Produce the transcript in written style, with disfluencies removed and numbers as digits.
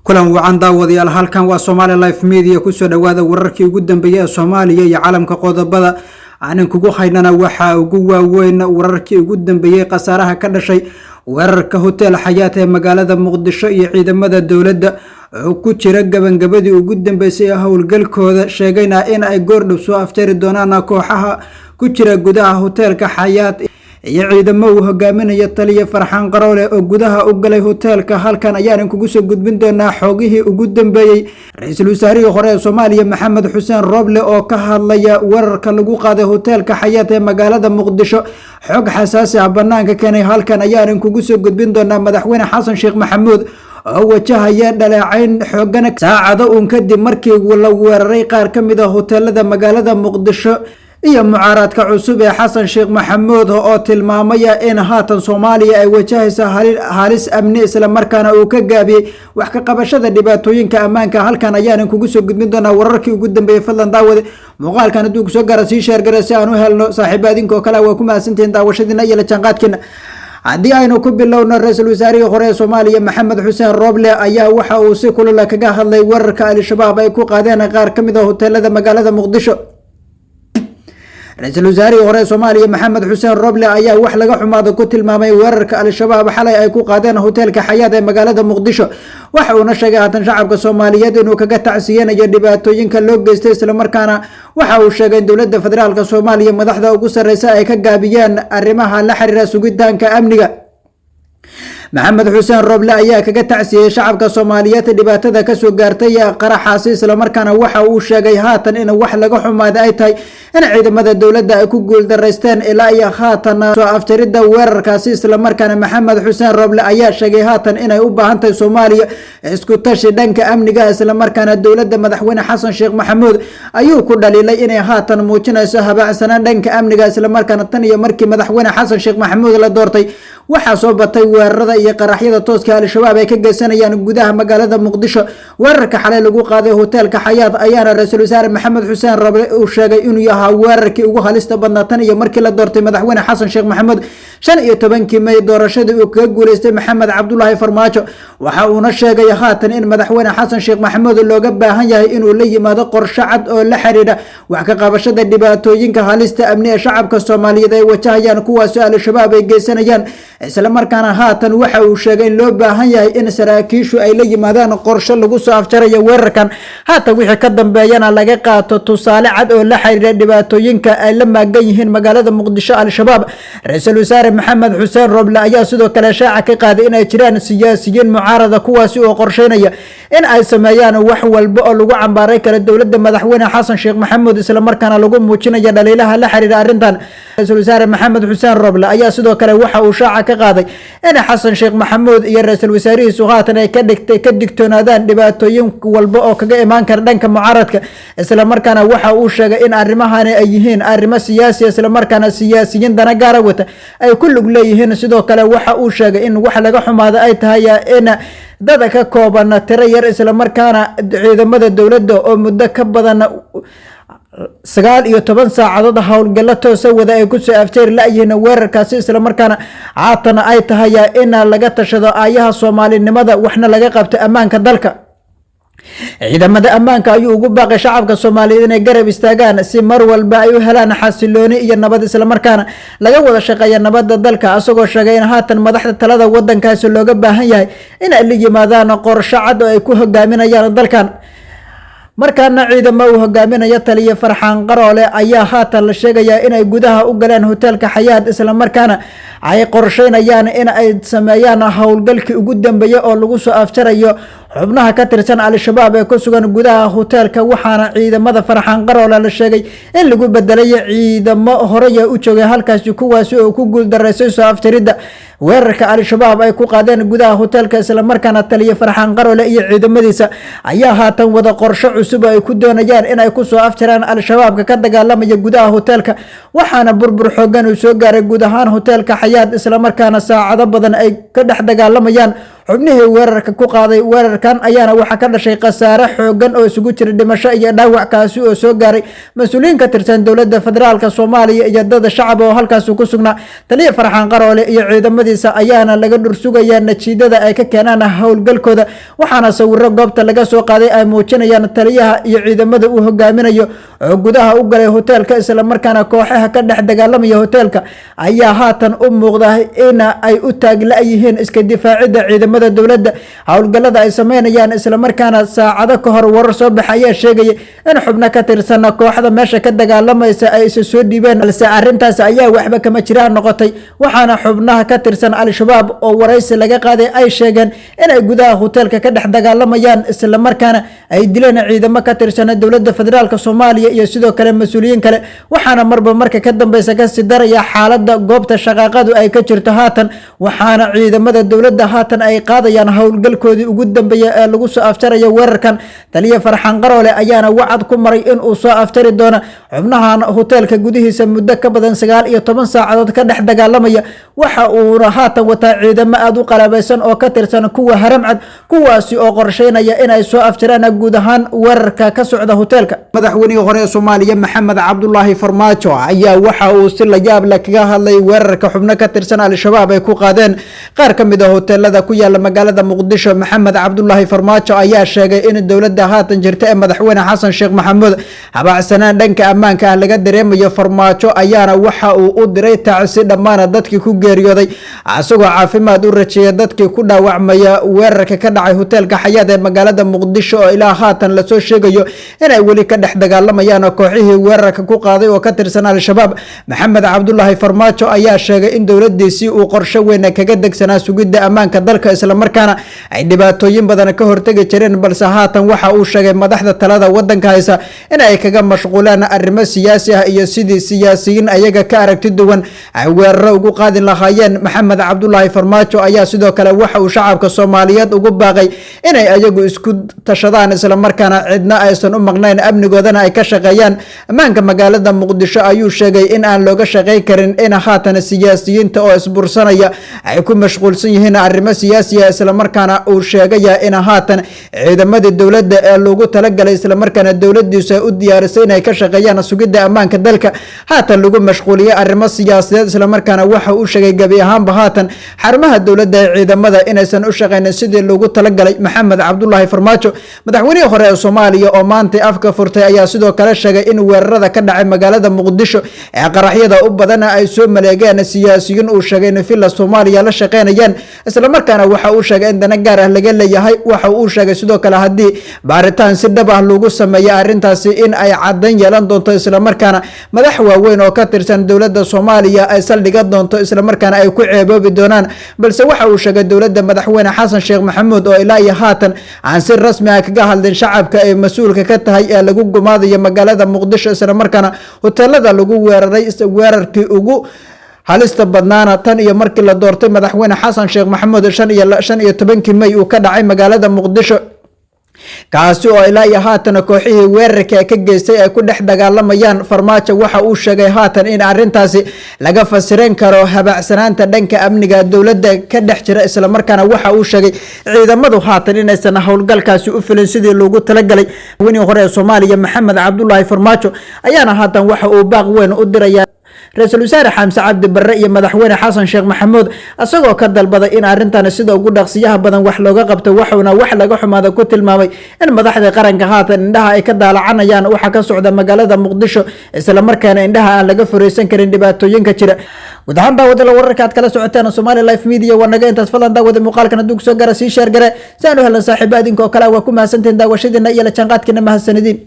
Kulan wacan daawadayaal, halkan waa Somali Life Media. Kusoo dhawaada wararkii ugu dambeeyay ee Soomaaliya iyo caalamka. Qodobada aanan kugu haynana waxaa ugu waaweyn wararkii ugu dambeeyey khasaaraha ka dhashay weerarka Hotel Xayaat ee magaalada Muqdisho iyo ciidamada dowladda oo ku jira gabangabadii ugu dambeysay ee howlgalkooda, sheegayna in ay goordhow soo afjari doonaan kooxaha ku jira gudaha hoteelka Xayaat, iyo ciidamo uu hogaaminayo taliya Farxaan Qaroole oo gudaha u galay hoteelka. Halkan ayaanan kugu soo gudbin doonaa xogihii ugu dambeeyey. Ra-iisul wasaarihii hore ee Soomaaliya Maxamed Xuseen Roble oo ka hadlaya weerarka lagu qaaday hoteelka Xayaat ee magaalada Muqdisho, xog xasaasi ah banaanka keenay. Halkan ayaanan kugu soo gudbin doonaa Madaxweyne Xasan Sheekh Maxamuud oo wajahaya dhaleecayn xoogan saacado uun kadib markii la weeraray qaar ka mid a hoteelada magaalada Muqdisho, iyo mucaaradka cusub ee Xasan Sheekh Maxamuud oo tilmaamaya in haatan Soomaaliya ay wajahaysa halis amni, islamarkaana uu ka gaabiyey wax ka qabashada dhibaatooyinka ammaanka. Halkan ayaanan kugu soo gudbin doonaa wararkii ugu dambeeyey. Fadlan daawade, muuqaalkan hadduu kusoo gaara sii share gara si aan u helno saaxiiba adinkoo kale. Waa ku mahadsantihiin daawashadiina iyo la jaanqaadkiina. Haddii aynu ku bilowno, ra-iisul wasaarihii hore ee Soomaaliya Maxamed Xuseen Roble ayaa waxa uu si kulula kaga hadlay weerarka Al-Shabaab ay ku qaadeen qaar ka mid a hoteelada magaalada Muqdisho. Ra-iisul wasaarihii hore ee Soomaaliya Maxamed Xuseen Roble ayaa wax laga xumaado ku tilmaamay weerarka Al-Shabaab xalay ay ku qaadeen hoteelka Xayaat ee magaalada Muqdisho. Waxa uuna sheegay haatan shacabka Soomaaliyeed inuu kaga tacsiyanayo dhibaatooyinka loo geystay, islamarkaana waxa uu sheegay in dowladda federaalka Soomaaliya madaxda ugu sarreysa ay ka gaabiyeen arrimaha la xiriira sugitaanka amniga. Maxamed Xuseen Roble ayaa kaga tacsiyey shacabka Soomaaliyeed dhibaatada kasoo gaartay qaraxaasi, islamarkaana waxa uu sheegay haatan in wax laga xumaada ay tahay in ciidamada dowladda ay ku guuldaraysteen ilaa iyo haatan soo afjaridda weerarkaasi. Islamarkaana Maxamed Xuseen Roble ayaa sheegay haatan inay u baahan tahay Soomaaliya isku tashi dhanka amniga, islamarkaana dowladda Madaxweyne Xasan Sheekh Maxamuud ayuu ku dhaliilay inay haatan muujinayso habaacsanaan dhanka amniga. Islamarkaana tan iyo markii Madaxweyne Xasan Sheekh Maxamuud la doortay waxaa soo batay weerarada iyo qaraxyada tooska Al-Shabaab ay ka geysanayaan gudaha magaalada Muqdisho. Weerarka xalay lagu qaaday hoteelka Xayaat ayaana ra-iisul wasaare Maxamed Xuseen Roble uu sheegay inuu yahaa weerarkii ugu halista badnaa tan iyo markii la doortay Madaxweyne Xasan Sheekh Maxamuud 15-kii May, doorashadii uu kaga guuleystay Maxamed Cabdulaahi Farmaajo. Waxa uuna sheegay haatan in Madaxweyne Xasan Sheekh Maxamuud looga baahan yahay inuu la yimaado qorshe cad oo la xiriira wax ka qabashada dhibaatooyinka halista amni ee shacabka Soomaaliyeed ay wajahayaan, kuwaasoo Al-Shabaab ay geysanayaan. Islamarkaana haatan waxa uu sheegay in loo baahan yahay in saraakiishu ay la yimaadaan qorshe lagu soo afjarayo weerarkan, haatan wixii ka dambeeyana laga qaato tusaale cad oo la xiriira dhibaatooyinka ay la maagan yihiin magaalada Muqdisho Al-Shabaab. Ra-iisul wasaare Maxamed Xuseen Roble ayaa sidoo kale shaaca ka qaaday inay jiraan siyaasiyiin mucaarada, kuwaasi oo qorsheynaya in ay sameeyaan wax walba oo lagu cambaaray kara dowladda Madaxweyne Xasan Sheekh Maxamuud, islamarkaana lagu muujinayo dhaliilaha la xiriira arrintan. Ra-iisul wasaare Maxamed Xuseen Roble ayaa sidoo kale waxa uu shaaca ka qaaday in Xasan Sheekh Maxamuud iyo ra-iisul wasaarihiisu haatan ay ka dhigtay ka digtoonaadaan dhibaatooyin walba oo kaga imaan kara dhanka mucaaradka. Islamarkaana waxa uu sheegay in arrimahani ay yihiin arrimo siyaasi, islamarkaana siyaasiyiin dana gaara wata ay ku lug leeyihiin. Sidoo kale waxa uu sheegay in wax laga xumaada ay tahay in dada ka kooban tiro yar, islamarkaana ciidamada dowladda oo muddo ka badan 19 saacadood howlgallo toosa wada ay kusoo afjeeri la-yihiin weerarkaasi, islamarkaana haatan ay tahay in laga tashado aayaha soomaalinimada, waxna laga qabto ammaanka dalka. Ciidamada ammaanka ayuu ugu baaqay shacabka Soomaaliyeed inay garab istaagaan si mar walba ay u helaan xasilooni iyo nabad, islamarkaana laga wada shaqeeya nabadda dalka, asagoo sheegay in haatan madaxda talada wadankaasi looga baahan yahay in ay la yimaadaan qorsho cad oo ay ku hogaaminayaan dalkan. Markaana ciidamo uu hogaaminayo taliya Farxaan Qaroole ayaa haatan la sheegayaa inay gudaha u galeen hoteelka Xayaat, islamarkaana ay qorsheynayaan in ay sameeyaan howlgalkii ugu dambeeyey oo lagu soo afjarayo xubnaha ka tirsan Al-Shabaab ee ku sugan gudaha hoteelka. Waxaana ciidamada Farxaan Qaroole la sheegay in lagu bedelay ciidamo horey u joogay halkaasi, kuwaasi oo ku guuldaraysay soo afjaridda weerarka Al-Shabaab ay ku qaadeen gudaha hoteelka. Islamarkaana taliya Farxaan Qaroole iyo ciidamadiisa ayaa haatan wada qorshe cusub oo ay ku doonayaan inay kusoo afjaraan Al-Shabaabka ka dagaalamaya gudaha hoteelka. Waxaana burbur xoogan uu soo gaaray guud ahaan hoteelka Xayaat, islamarkaana saacado badan ay ka dhex dagaalamayaan Xubnihii weerarka ku qaaday weerarkan ayaana waxaa ka dhashay khasaare xoogan oo isugu jira dhimasho iyo dhaawac, kaasi oo soo gaaray mas-uuliyiin ka tirsan dowladda federaalka Soomaaliya iyo dad shacab oo halkaasi ku sugnaa. Taliya Farxaan Qaroole iyo ciidamadiisa ayaana laga dhursugayaa natiijada ay ka keenaan howlgalkooda, waxaana sawiro goobta laga soo qaaday ay muujinayaan taliyaha iyo ciidamada uu hogaaminayo oo gudaha u galay hoteelka, islamarkaana kooxaha ka dhex dagaalamaya hoteelka ayaa haatan u muuqda in ay u taagla-yihiin iska difaacidda ciidamada dowladda howlgallada ay sameynayaan. Islamarkaana saacado ka hor warar soo baxa ayaa sheegaya in xubno ka tirsan kooxda meesha ka dagaalamaysa ay isa soo dhiibeen, balse arrintaas ayaa waxba kama jiraan noqotay, waxaana xubnaha ka tirsan Al-Shabaab oo waraysi laga qaaday ay sheegeen inay gudaha hoteelka ka dhex dagaalamayaan, islamarkaana ay dileen ciidamo ka tirsan dowladda federaalka Soomaaliya iyo sidoo kale mas-uuliyiin kale. Waxaana marba marka ka dambeysa kasii daraya xaalada goobta shaqaaqadu ay ka jirto haatan, waxaana ciidamada dowladda haatan ay qaadayaan howlgalkoodii ugu dambeeya ee lagu soo afjaraya weerarkan. Taliya Farxaan Qaroole ayaana wacad ku maray in uu soo afjari doono xubnahan hoteelka gudihiisa muddo ka badan 19 saacadood ka dhex dagaalamaya. Waxa uuna haatan wataa ciidamo aada u qalaabaysan oo ka tirsan kuwa Haramcad, kuwaasi oo qorsheynaya inay soo afjaraan guud ahaan weerarka ka socda hoteelka. Madaxweynihii hore ee Soomaaliya Maxamed Cabdulaahi Farmaajo ayaa waxa uu si la yaab leh kaga hadlay weerarka xubno ka tirsan Al-Shabaab ay ku qaadeen qaar ka mid a hoteelada ku yaala magaalada Muqdisho. Maxamed Cabdulaahi Farmaajo ayaa sheegay in dowladda haatan jirta ee madaxweyne Xasan Sheekh Maxamuud habacsanaan dhanka ammaanka ah laga dareemayo. Farmaajo ayaana waxa uu u diray tacsi dhammaana dadkii ku geeriyooday, isagoo caafimaad u rajeeya dadkii ku dhaawacmaya weerarka ka dhacay hoteelka Xayaad ee magaalada Muqdisho, oo ilaa haatan lasoo sheegayo inay weli ka dhex dagaalamayaan kooxihii weerarka ku qaaday oo ka tirsan Al-Shabaab. Maxamed Cabdulaahi Farmaajo ayaa sheegay in dowladiisii uu qorshe weyn kaga degsanaa sugidda ammaanka dalka, islamarkaana ay dhibaatooyin badan ka hortegi jireen, balse haatan waxa uu sheegay madaxda talada wadanka haysa in ay kaga mashquulaan arrimo siyaasi ah iyo sidii siyaasiyiin ayaga ka aragti duwan ay weeraro ugu qaadi lahaayeen. Maxamed Cabdulaahi Farmaajo ayaa sidoo kale waxa uu shacabka Soomaaliyeed ugu baaqay inay ayagu isku tashadaan, islamarkaana cidna aysan u maqnayn, amnigoodana ay ka shaqeeyaan. Ammaanka magaalada Muqdisho ayuu sheegay in aan looga shaqayn karin in haatan siyaasiyiinta oo isbursanaya ay ku mashquulsan yihiin arrimo siyaasiya, islamarkaana uu sheegaya in haatan ciidamadii dowladda ee loogu talagalay, islamarkaana dowladiisu ay u diyaarisay inay ka shaqeeyaan sugidda ammaanka dalka, haatan lagu mashquuliyey arrimo siyaasadeed. Islamarkaana waxa uu sheegay gebi ahaanba haatan xarumaha dowladda ee ciidamada inaysan u shaqaynin sidii loogu talagalay. Maxamed Cabdulaahi Farmaajo, madaxweynihii hore ee Soomaaliya oo maantay afka furtay, ayaa sidoo kale sheegay in weerarada ka dhacay magaalada Muqdisho ee qaraxyada u badana ay soo maleegeen siyaasiyiin uu sheegay in Villa Soomaaliya la shaqeynayaan, islamarkaana waxa uu sheegay in dana gaar ah laga leeyahay. Waxa uu sheegay sidoo kale haddii baaritaan si dhab ah lagu sameeyo arrintaasi in ay caddayn yeelan doonto, islamarkaana madax waaweyn oo ka tirsan dowladda Soomaaliya ay saldhiga doonto, islamarkaana ay ku ceeboobi doonaan. Balse waxa uu sheegay dowladda madaxweyne Xasan Sheekh Maxamuud oo ilaa iyo haatan aan si rasmi ah kaga hadlin shacabka ay mas-uulka ka tahay ee lagu gumaadayo magaalada Muqdisho, islamarkaana hoteelada lagu weeraray weerarkii ugu halista badnaana tan iyo markii la doortay madaxweyne Xasan Sheekh Maxamuud 15-kii May uu ka dhacay magaalada Muqdisho, kaasi oo ilaa iyo haatan kooxihii weerarka ka geystay ay ku dhex dagaalamayaan. Farmaajo waxa uu sheegay haatan in arrintaasi laga fasiran karo habacsanaanta dhanka amniga dowladda ka dhex jira, islamarkaana waxa uu sheegay ciidamadu haatan inaysan howlgalkaasi u filin sidii loogu talagalay. Madaxweynihii hore ee Soomaaliya Maxamed Cabdulaahi Farmaajo ayaana haatan waxa uu baaq weyn u diraya ra-iisul wasaare Xamse Cabdi Barre iyo madaxweyne Xasan Sheekh Maxamuud, isagoo ka dalbaday in arrintan sida ugu dhaqsiyaha badan wax looga qabto. Waxuuna wax laga xumaada ku tilmaamay in madaxda qaranka haatan indhaha ay ka daalacanayaan waxa ka socda magaalada Muqdisho, islamarkaana indhaha aan laga furaysan karin dhibaatooyinka jira. Guud ahaan daawadala, wararka aad kala socoteen Somali Life Media waa naga intaas. Fadlan daawada, muuqaalkan hadduu kusoo gara sii share garee si aan u helan saaxiibo adinka oo kale. Waa ku mahadsantihiin daawashadiina iyo la jaanqaadkiina. Mahadsanidin.